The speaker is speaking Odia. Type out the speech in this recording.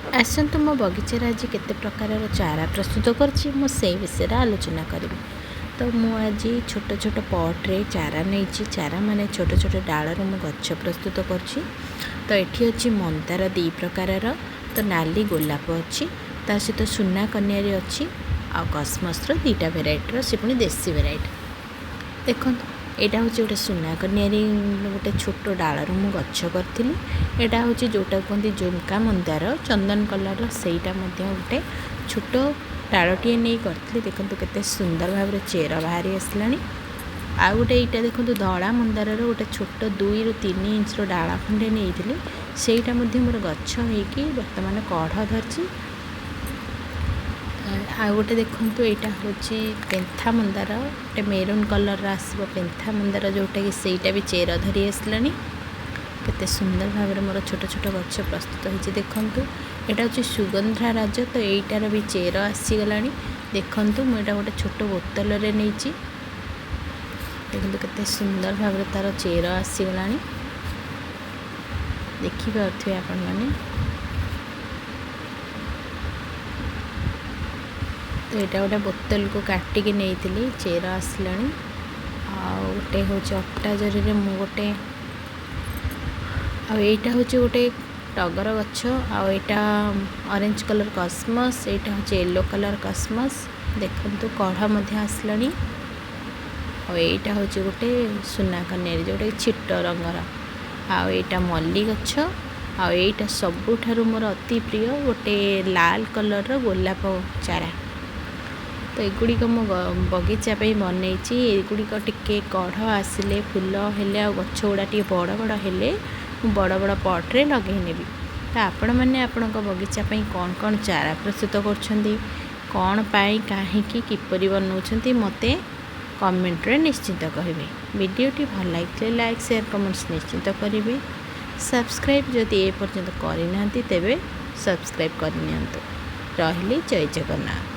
ଆସନ୍ତୁ, ମୋ ବଗିଚାରେ ଆଜି କେତେ ପ୍ରକାରର ଚାରା ପ୍ରସ୍ତୁତ କରିଛି, ମୁଁ ସେଇ ବିଷୟରେ ଆଲୋଚନା କରିବି। ତ ମୁଁ ଆଜି ଛୋଟ ଛୋଟ ପଟ୍ରେ ଚାରା ନେଇଛି। ଚାରା ମାନେ ଛୋଟ ଛୋଟ ଡାଳରୁ ମୁଁ ଗଛ ପ୍ରସ୍ତୁତ କରୁଛି। ତ ଏଠି ଅଛି ମନ୍ଦାର ଦୁଇ ପ୍ରକାରର, ତ ନାଲି ଗୋଲାପ ଅଛି, ତା ସହିତ ସୁନା କନିଆରୀ ଅଛି, ଆଉ କସ୍ମସ୍ର ଦୁଇଟା ଭେରାଇଟିର, ସେ ପୁଣି ଦେଶୀ ଭେରାଇଟି। ଦେଖନ୍ତୁ, ଏଇଟା ହେଉଛି ଗୋଟେ ସୁନା କନିଆରୀ, ଗୋଟେ ଛୋଟ ଡାଳରୁ ମୁଁ ଗଛ କରିଥିଲି। ଏଇଟା ହେଉଛି ଯେଉଁଟା କୁହନ୍ତି ଝୁମକା ମନ୍ଦାର, ଚନ୍ଦନ କଲର୍ର, ସେଇଟା ମଧ୍ୟ ଗୋଟେ ଛୋଟ ଡାଳଟିଏ ନେଇ କରିଥିଲି। ଦେଖନ୍ତୁ, କେତେ ସୁନ୍ଦର ଭାବରେ ଚେର ବାହାରି ଆସିଲାଣି। ଆଉ ଗୋଟେ ଏଇଟା ଦେଖନ୍ତୁ, ଧଳା ମନ୍ଦାରର ଗୋଟେ ଛୋଟ 2ରୁ 3 ଇଞ୍ଚର ଡାଳ ଖଣ୍ଡେ ନେଇଥିଲି। ସେଇଟା ମଧ୍ୟ ମୋର ଗଛ ହେଇକି ବର୍ତ୍ତମାନ କଢ଼ ଧରିଛି। ଆଉ ଗୋଟେ ଦେଖନ୍ତୁ, ଏଇଟା ହେଉଛି ପେନ୍ଥା ମନ୍ଦାର, ଗୋଟେ ମେରୁନ୍ କଲର୍ର ଆସିବ ପେନ୍ଥା ମନ୍ଦାର ଯେଉଁଟାକି, ସେଇଟା ବି ଚେର ଧରି ଆସିଲାଣି। କେତେ ସୁନ୍ଦର ଭାବରେ ମୋର ଛୋଟ ଛୋଟ ଗଛ ପ୍ରସ୍ତୁତ ହେଇଛି ଦେଖନ୍ତୁ। ଏଇଟା ହେଉଛି ସୁଗନ୍ଧା ରାଜ, ତ ଏଇଟାର ବି ଚେର ଆସିଗଲାଣି। ଦେଖନ୍ତୁ, ମୁଁ ଏଇଟା ଗୋଟେ ଛୋଟ ବୋତଲରେ ନେଇଛି। ଦେଖନ୍ତୁ, କେତେ ସୁନ୍ଦର ଭାବରେ ତା'ର ଚେର ଆସିଗଲାଣି, ଦେଖିପାରୁଥିବେ ଆପଣମାନେ। ତ ଏଇଟା ଗୋଟେ ବୋତଲକୁ କାଟିକି ନେଇଥିଲି, ଚେର ଆସିଲାଣି। ଆଉ ଗୋଟେ ହେଉଛି ଅଟା ଜରିରେ ମୁଁ ଗୋଟେ, ଆଉ ଏଇଟା ହେଉଛି ଗୋଟେ ଟଗର ଗଛ, ଆଉ ଏଇଟା ଅରେଞ୍ଜ କଲର୍ କସ୍ମସ୍, ଏଇଟା ହେଉଛି ୟେଲୋ କଲର୍ କସ୍ମସ୍। ଦେଖନ୍ତୁ, କଢ଼ ମଧ୍ୟ ଆସିଲାଣି। ଆଉ ଏଇଟା ହେଉଛି ଗୋଟେ ସୁନା କନିଆରୀ, ଯେଉଁଟାକି ଛିଟ ରଙ୍ଗର। ଆଉ ଏଇଟା ମଲ୍ଲି ଗଛ। ଆଉ ଏଇଟା ସବୁଠାରୁ ମୋର ଅତି ପ୍ରିୟ ଗୋଟେ ଲାଲ କଲର୍ର ଗୋଲାପ ଚାରା। ତ ଏଗୁଡ଼ିକ ମୁଁ ବଗିଚା ପାଇଁ ବନେଇଛି। ଏଗୁଡ଼ିକ ଟିକେ କଢ଼ ଆସିଲେ, ଫୁଲ ହେଲେ ଆଉ ଗଛ ଗୁଡ଼ା ଟିକେ ବଡ଼ ବଡ଼ ହେଲେ ମୁଁ ବଡ଼ ବଡ଼ ପଟ୍ରେ ଲଗେଇ ନେବି। ତ ଆପଣମାନେ ଆପଣଙ୍କ ବଗିଚା ପାଇଁ କ'ଣ କ'ଣ ଚାରା ପ୍ରସ୍ତୁତ କରୁଛନ୍ତି, କ'ଣ ପାଇଁ, କାହିଁକି, କିପରି ବନାଉଛନ୍ତି, ମୋତେ କମେଣ୍ଟରେ ନିଶ୍ଚିତ କହିବେ। ଭିଡ଼ିଓଟି ଭଲ ଲାଗିଥିଲେ ଲାଇକ୍, ସେୟାର, କମେଣ୍ଟସ୍ ନିଶ୍ଚିତ କରିବେ। ସବସ୍କ୍ରାଇବ୍ ଯଦି ଏ ପର୍ଯ୍ୟନ୍ତ କରିନାହାନ୍ତି, ତେବେ ସବସ୍କ୍ରାଇବ୍ କରିନିଅନ୍ତୁ। ରହିଲି, ଜୟ ଜଗନ୍ନାଥ।